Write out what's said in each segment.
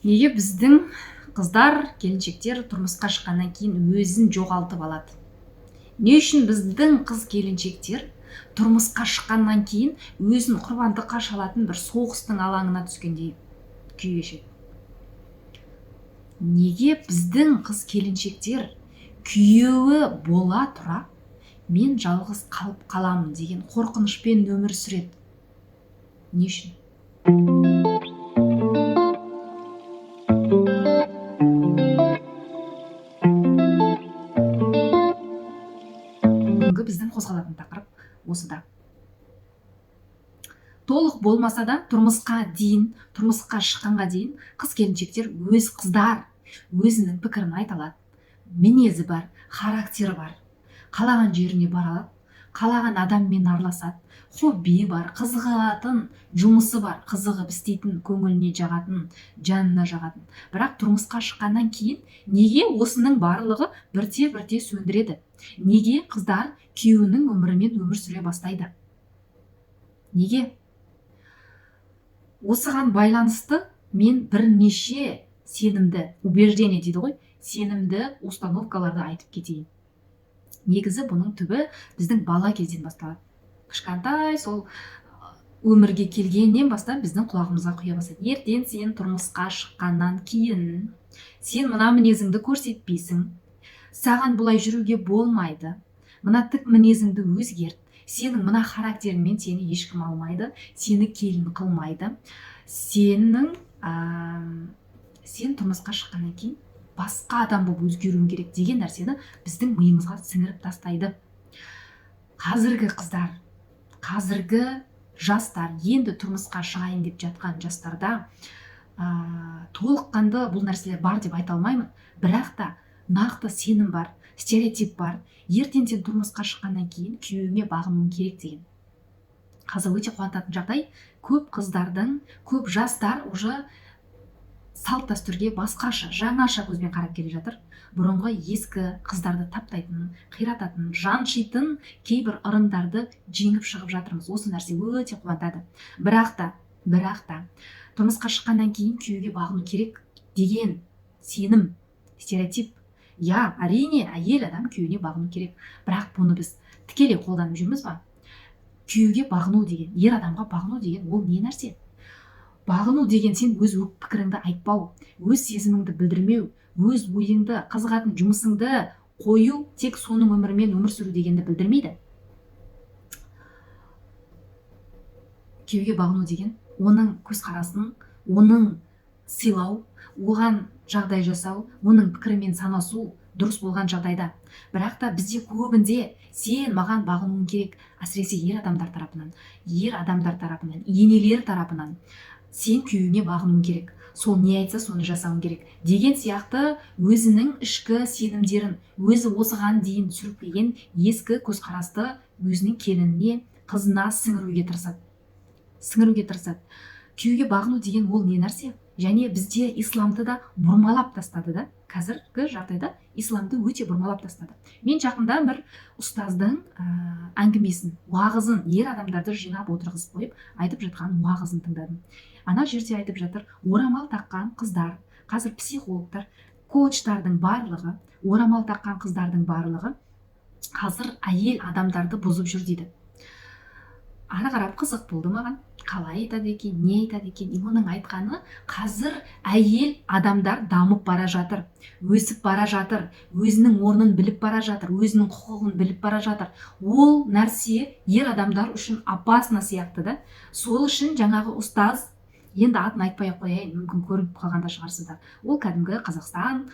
Неге біздің қыздар, келіншектер тұрмысқа шыққаннан кейін өзін жоғалтып алады? Не үшін біздің қыз келіншектер тұрмысқа шыққаннан кейін өзін құрбандыққа шалатын бір соғыстың алаңына түскендей күй кешеді? Неге біздің қыз келіншектер күйеуі бола тұра мен жалғыз қалып қаламын деген қорқынышпен өмір сүреді? Не үшін? Бүгінгі біздің қозғалатын тақырып осыда. Толық болмаса да тұрмысқа дейін, тұрмысқа шыққанға дейін қыз келіншектер өз қыздар өзінің пікірін айта алады. Мінезі бар, характері бар. Қалаған жеріне бара алады, қалаған адаммен араласады, хоббиі бар, қызығатын жұмысы бар, қызығып істейтін, көңіліне жағатын, жанына жағатын. Бірақ тұрмысқа шыққаннан кейін неге осының барлығы бірте-бірте сөндіреді? Неге қыздар күйеуінің өмірімен өмір сүре бастайды? Неге? Осыған байланысты мен бірнеше сенімді убеждение дейді ғой, сенімді установкаларды айтып кетейін. Негізі бұның түбі біздің бала кезден басталады. Кішкентай сол өмірге келгеннен бастап біздің құлағымызға құя бастайды. Ертең сен тұрмысқа шыққаннан кейін сен мына мінезіңді көрсетпейсің, саған бұлай жүруге болмайды, мына тік мінезіңді өзгерт, сенің мына характеріңмен сені ешкім алмайды, сені келін қылмайды, сен тұрмысқа шыққаннан кейін басқа адам болып өзгеруің керек деген нәрсені біздің миымызға сіңіріп тастайды. Қазіргі қыздар, қазіргі жастар, енді тұрмысқа шығайын деп жатқан жастарда толыққанды бұл нәрселер бар деп айта алмаймын, бірақ та нақты сенім бар, стереотип бар. Ертең сен тұрмысқа шыққаннан кейін күйеуіңе бағынуың керек деген. Қазір өте қуантатын жағдай, көп қыздардың, көп жастар уже салт дәстүрге басқаша, жаңаша көзбен қарап келе жатыр. Бұрынғы ескі қыздарды таптайтын, қирататын, жаншитын кейбір ырымдарды жеңіп шығып жатырмыз. Осы нәрсе өте қуантады. Бірақ та тұрмысқа шыққаннан кейін күйеуге бағыну керек деген сенім, стереотип. Я, әрине, әйел адам күйеуіне бағыну керек. Бірақ бұны біз тікелей қолданып жүрміз ба? Күйеуге бағыну деген, ер адамға бағыну деген ол не нәрсе? Бағыну деген сен өз пікіріңді айтпау, өз сезіміңді білдірмеу, өз ойыңды, қызығатын жұмысыңды қою, тек соның өмірімен өмір сүру дегенді білдірмейді. Күйеуге бағыну деген оның көзқарасын, оның сыйлау, оған жағдай жасау, оның пікірімен санасу дұрыс болған жағдайда. Бірақ та бізде көбінде сен маған бағынуың керек, әсіресе ер адамдар тарапынан, ер адамдар тарапынан, енелер тарапынан сен күйеуіңе бағынуың керек, сол не айтса соны жасауың керек деген сияқты өзінің ішкі сенімдерін, өзі осыған дейін сүріп келген ескі көзқарасты өзінің келініне, қызына сіңіруге тырысады. Сіңіруге тырысады. Күйеуге бағыну деген ол не нәрсе? Және бізде исламды да бұрмалап тастады да. Қазіргі жағдайда исламды өте бұрмалап тастады. Мен жақында бір ұстаздың әңгімесін, уағызын, ер адамдарды жинап отырғызып қойып айтып жатқан уағызын тыңдадым. Ана жерде айтып жатыр, орамал таққан қыздар, қазір психологтар, коучтардың барлығы, орамал таққан қыздардың барлығы қазір әйел адамдарды бұзып жүр дейді. Ары қарап қызық болды маған, қалай айтады екен, не айтады екен. Оның айтқаны, қазір әйел адамдар дамып бара жатыр, өсіп бара жатыр, өзінің орнын біліп бара жатыр, өзінің құқығын біліп бара жатыр. Ол нәрсе ер адамдар үшін опасно сияқты да. Сол үшін жаңағы ұстаз, енді атын айтпай ақ қояйын, мүмкін көріп қалған да шығарсыздар. Ол кәдімгі Қазақстан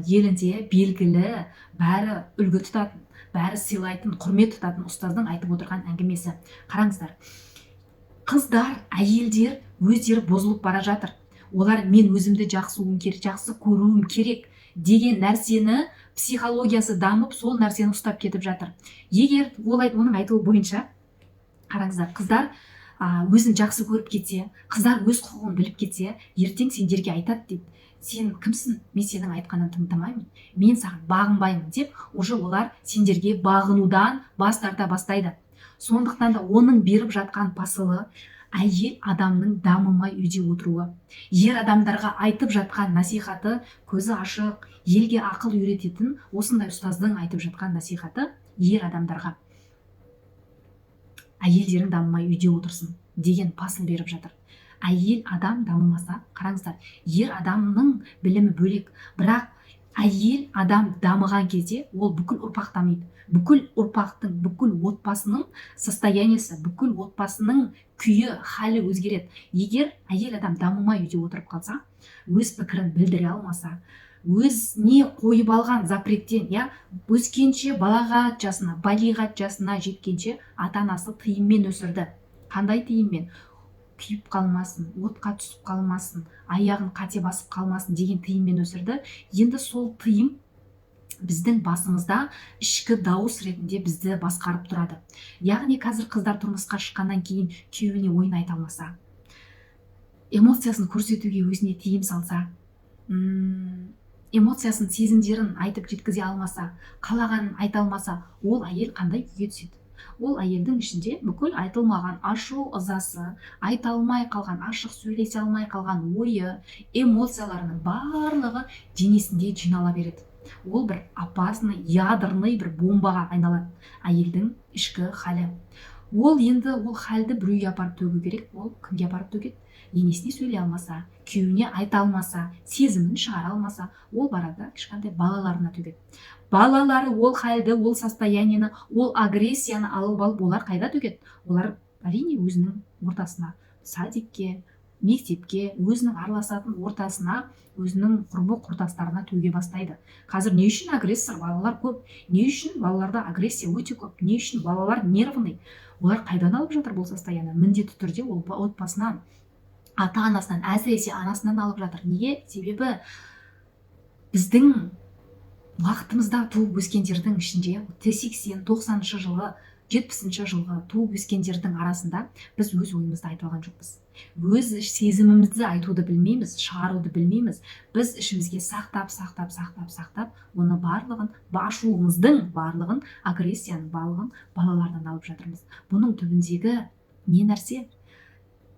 елінде белгілі, бәрі үлгі тұтатын, бәрі сыйлайтын, құрмет тұтатын ұстаздың айтып отырған әңгімесі. Қараңыздар, қыздар, әйелдер өздері бұзылып бара жатыр. Олар мен өзімді жақсы көруім керек деген нәрсені психологиясы дамып, сол нәрсені ұстап кетіп жатыр. Егер оның айтуы бойынша, қараңыздар, қыздар өзін жақсы көріп кетсе, қыздар өз құқығын біліп кетсе, ертең сендерге айтады дейді. Сен кімсің? Мен сенің айтқанын тыңдамаймын, мен саған бағынбаймын деп, уже олар сендерге бағынудан бас тарта бастайды. Сондықтан да оның беріп жатқан посылы, Әйел адамның дамымай үйде отыруы. Ер адамдарға айтып жатқан насихаты, көзі ашық, елге ақыл үйрететін осындай ұстаздың айтып жатқан насихаты ер адамдарға: әйелдерің дамымай үйде отырсын деген посыл беріп жатыр. Әйел адам дамымаса, қараңыздар, ер адамның білімі бөлек, бірақ әйел адам дамыған кезде ол бүкіл ұрпақ дамиды. Бүкіл ұрпақтың, бүкіл отбасының состояние сі, бүкіл отбасының күйі, халі өзгереді. Егер әйел адам дамымай үйде отырып қалса, өз пікірін білдіре алмаса, өзіне қойып алған запрет тен, иә, өскенше, балағат жасына, балиғат жасына жеткенше ата анасы тыйыммен өсірді. Қандай тыйыммен? Күйіп қалмасын, отқа түсіп қалмасын, аяғын қате басып қалмасын деген тыйыммен өсірді. Енді сол тыйым біздің басымызда ішкі дауыс ретінде бізді басқарып тұрады. Яғни қазір қыздар тұрмысқа шыққаннан кейін күйеуіне ойын айта алмаса, эмоциясын көрсетуге өзіне тыйым салса, эмоциясын, сезімдерін айтып жеткізе алмаса, қалағанын айта алмаса, ол әйел қандай күйге түседі? Ол әйелдің ішінде бүкіл айтылмаған ашу ызасы, айта алмай қалған, ашық сөйлесе алмай қалған ойы, эмоцияларының барлығы денесінде жинала береді. Ол бір опасный ядерный бір бомбаға айналады әйелдің ішкі халі. Ол енді ол халді біреуге апарып төгу керек. Ол кімге апарып төгеді? Енесіне сөйлей алмаса, күйеуіне айта алмаса, сезімін шығара алмаса, ол барады да кішкентай балаларына төгеді. Балалары ол халді, ол состояние ні, ол агрессияны алып алып, олар қайда төгеді? Олар, әрине, өзінің ортасына, садик ке, мектепке, өзінің араласатын ортасына, өзінің құрбы құрдастарына төге бастайды. Қазір не үшін агрессор балалар көп? Не үшін балаларда агрессия өте көп? Не үшін балалар нервный? Олар қайдан алып жатыр бұл состояние? Міндетті түрде ол отбасынан, ата анасынан, әсіресе анасынан алып жатыр. Неге? Себебі біздің уақытымызда туып өскендердің ішінде, 80, 90-шы жылғы, 70-ші жылғы туып өскендердің арасында біз өз ойымызды айта алған жоқпыз, өз сезімімізді айтуды білмейміз, шығаруды білмейміз. Біз ішімізге сақтап, сақтап, сақтап, сақтап, оны барлығын, ашуымыздың барлығын, агрессияның барлығын балалардан алып жатырмыз. Бұның түбіндегі не нәрсе?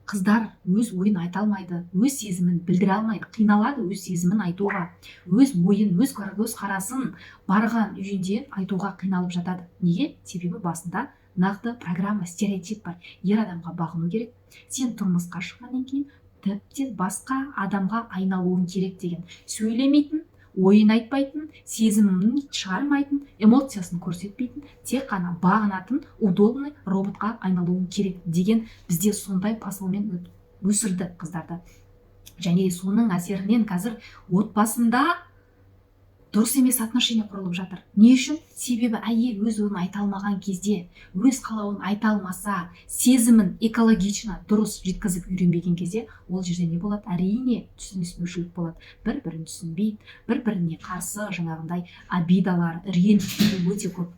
Қыздар өз ойын айта алмайды, өз сезімін білдіре алмайды, қиналады өз сезімін айтуға, өз ойын, өз көзқарасын барған үйінде айтуға қиналып жатады. Неге? Себебі басында нақты программа, стереотип бар: ер адамға бағыну керек, сен тұрмысқа шыққаннан кейін тіптен басқа адамға айналуың керек деген. Сөйлемейтін, ойын айтпайтын, сезімін шығармайтын, эмоциясын көрсетпейтін, тек қана бағынатын удобный роботқа айналуың керек деген бізде сондай посылмен өсірді қыздарды. Және соның әсерінен қазір отбасында дұрыс емес отношение құрылып жатыр. Не үшін? Себебі әйел өз ойын айта алмаған кезде, өз қалауын айта алмаса, сезімін экологично дұрыс жеткізіп үйренбеген кезде, ол жерде не болады? Әрине, түсініспеушілік болады, бір бірін түсінбейді, бір біріне қарсы жаңағындай обида лар, реніштер өте көп.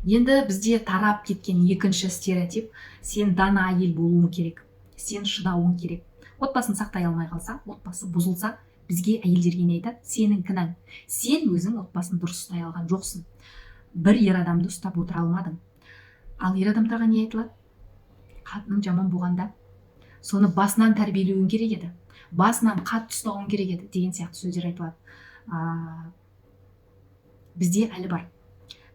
Енді бізде тарап кеткен екінші стереотип: сен дана әйел болуың керек, сен шыдауың керек. Отбасын сақтай алмай қалса, отбасы бұзылса, бізге, әйелдерге не айтады? Сенің кінәң, сен өзің отбасын дұрыс ұстай алған жоқсың, бір ер адамды ұстап отыра алмадың. Ал ер адамдарға не айтылады? Қатының жаман болғанда, соны басынан тәрбиелеуің керек еді, басынан қатты ұстауың керек еді деген сияқты сөздер айтылады. Бізде әлі бар.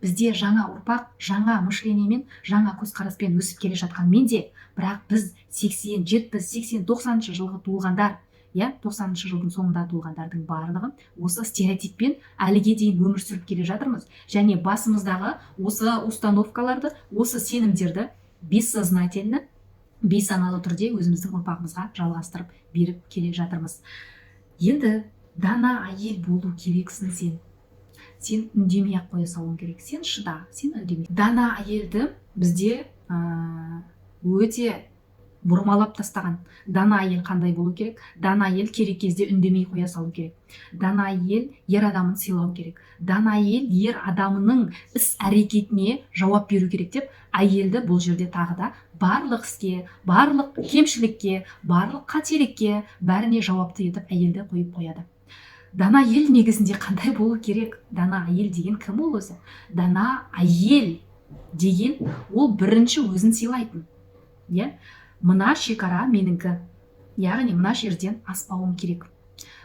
Бізде жаңа ұрпақ жаңа мышление мен, жаңа көзқараспен өсіп келе жатқанмен де, бірақ біз 80, 70, 80, 90-шы жылғы туылғандар, иә, 90-шы жылдың соңында туылғандардың барлығы осы стереотиппен әліге дейін өмір сүріп келе жатырмыз. Және басымыздағы осы установка ларды, осы сенімдерді бессознательно, бейсаналы түрде өзіміздің ұрпағымызға жалғастырып беріп келе жатырмыз. Енді дана әйел болу керексің сен, сен үндемей ақ қоя салуың керек, сен шыда, сен үндеме. Дана әйелді бізде өте бұрмалап тастаған. Дана әйел қандай болу керек? Дана әйел керек кезде үндемей қоя салу керек. Дана әйел ер адамын сыйлау керек. Дана әйел ер адамының іс әрекетіне жауап беру керек деп, әйелді бұл жерде тағы да барлық іске, барлық кемшілікке, барлық қателікке, бәріне жауапты етіп әйелді қойып қояды. Дана әйел негізінде қандай болу керек? Дана әйел деген кім ол өзі? Дана әйел деген ол бірінші өзін сыйлайтын, иә. Мына шекара менікі, яғни мына жерден аспауым керек.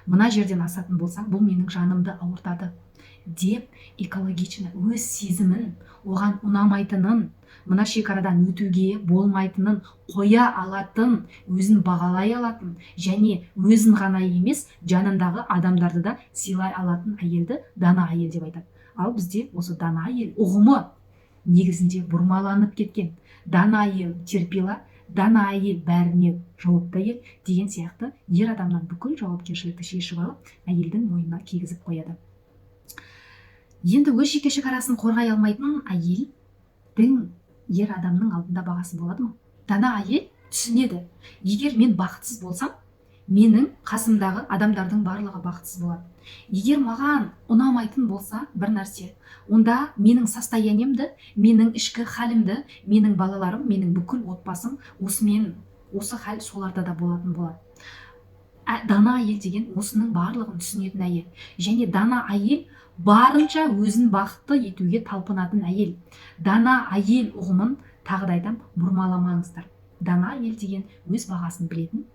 Мына жерден асатын болсаң, бұл менің жанымды ауыртады деп экологично өз сезімін, оған ұнамайтынын, мына шекарадан өтуге болмайтынын қоя алатын, өзін бағалай алатын және өзін ғана емес, жанындағы адамдарды да сыйлай алатын әйелді дана әйел деп айтады. Ал бізде осы дана әйел ұғымы негізінде бұрмаланып кеткен. Дана әйел терпила, дана әйел бәріне жауапты әйел деген сияқты ер адамнан бүкіл жауапкершілікті шешіп алып, әйелдің мойнына кигізіп қояды. Енді өз жеке шекарасын қорғай алмайтын әйелдің ер адамның алдында бағасы болады ма? Дана әйел түсінеді. Егер мен бақытсыз болсам, менің қасымдағы адамдардың барлығы бақытсыз болады. Егер маған ұнамайтын болса бір нәрсе, онда менің состояниемді, менің ішкі халімді, менің балаларым, менің бүкіл отбасым осымен, осы хал соларда да болатын болады. Дана әйел деген осының барлығын түсінетін әйел. Және дана әйел барынша өзін бақытты етуге талпынатын әйел. Дана әйел ұғымын тағы да айтамын, бұрмаламаңыздар. Дана әйел деген өз бағасын білетін,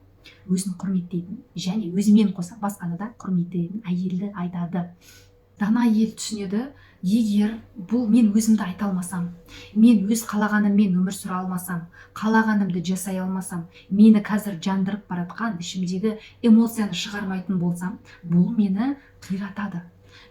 өзін құрметтейтін және өзімен қоса басқаны да құрметтейтін әйелді айтады. Дана әйел түсінеді, егер бұл мен өзімді айта алмасам, мен өз қалағаныммен өмір сүре алмасам, қалағанымды жасай алмасам, мені қазір жандырып баратқан ішімдегі эмоцияны шығармайтын болсам, бұл мені қиратады.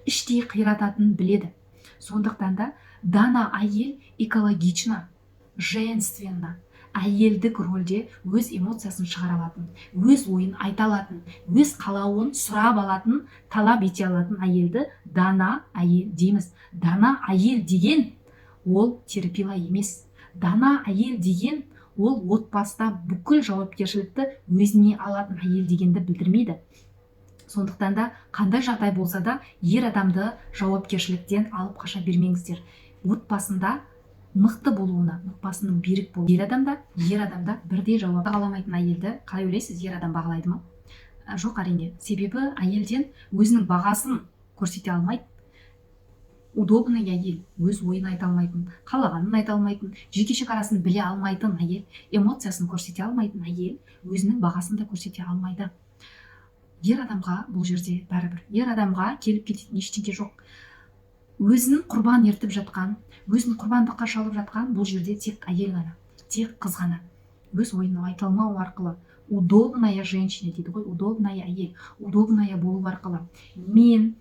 Іштей қирататынын біледі. Сондықтан да дана әйел экологично, женственно, әйелдік рөлде өз эмоциясын шығара алатын, өз ойын айта алатын, өз қалауын сұрап алатын, талап ете алатын әйелді дана әйел дейміз. Дана әйел деген ол терпила емес. Дана әйел деген ол отбасыда бүкіл жауапкершілікті өзіне алатын әйел дегенді білдірмейді. Сондықтан да қандай жағдай болса да ер адамды жауапкершіліктен алып қаша бермеңіздер. Отбасында мықты болуына, отбасының берік болуына ер адамда, ер адамда бірдей жауап бағаламайтын әйелді қалай ойлайсыз, ер адам бағалайды ма? Жоқ, әрине. Себебі әйелден өзінің бағасын көрсете алмайды. Удобный әйел, өз ойын айта алмайтын, қалағанын айта алмайтын, жеке шекарасын біле алмайтын әйел, эмоциясын көрсете алмайтын әйел өзінің бағасын да көрсете алмайды. Ер адамға бұл жерде бәрібір. Ер адамға келіп кететін ештеңе жоқ. Өзін құрбан ертіп жатқан, өзін құрбандыққа шалып жатқан бұл жерде тек әйел ғана, тек қыз ғана. Өз ойын айта алмау арқылы, удобная женщина дейді ғой, удобная әйел, удобная болу арқылы мен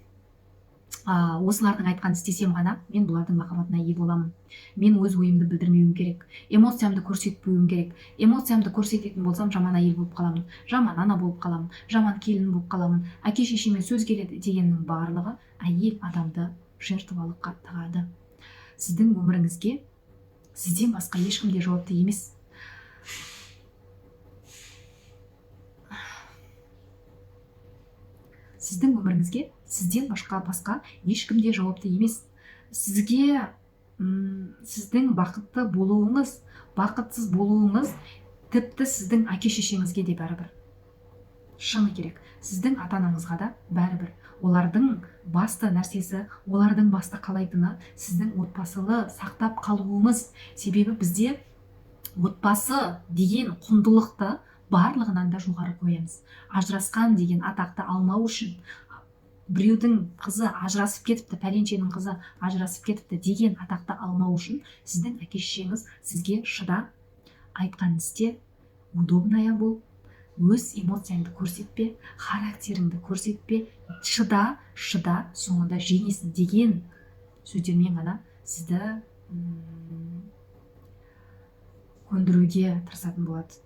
осылардың айтқанын істесем ғана мен бұлардың махаббатына ие боламын. Мен өз ойымды білдірмеуім керек, эмоциямды көрсетпеуім керек. Эмоциямды көрсететін болсам, жаман әйел болып қаламын, жаман ана болып қаламын, жаман келін болып қаламын, әке шешеме сөз келеді дегеннің барлығы әйел адамды жертвалыққа тығады. Сіздің өміріңізге сізден басқа ешкім де жауапты емес. Сіздің өміріңізге сізден басқа ешкім де жауапты емес. Сізге, сіздің бақытты болуыңыз, бақытсыз болуыңыз тіпті сіздің әке шешеңізге де бәрібір. Шыны керек, сіздің ата-анаңызға да бәрібір. Олардың басты нәрсесі, олардың басты қалайтыны сіздің отбасылы сақтап қалуыңыз. Себебі бізде отбасы деген құндылықты барлығынан да жоғары қоямыз. Ажырасқан деген атақты алмау үшін, біреудің қызы ажырасып кетіпті, пәленшенің қызы ажырасып кетіпті деген атақты алмау үшін сіздің әке шешеңіз сізге шыда, айтқан істе, удобная бол, өз эмоцияңды көрсетпе, характеріңді көрсетпе, шыда, шыда, соңында жеңесің деген сөздермен ғана сізді көндіруге тырысатын болады.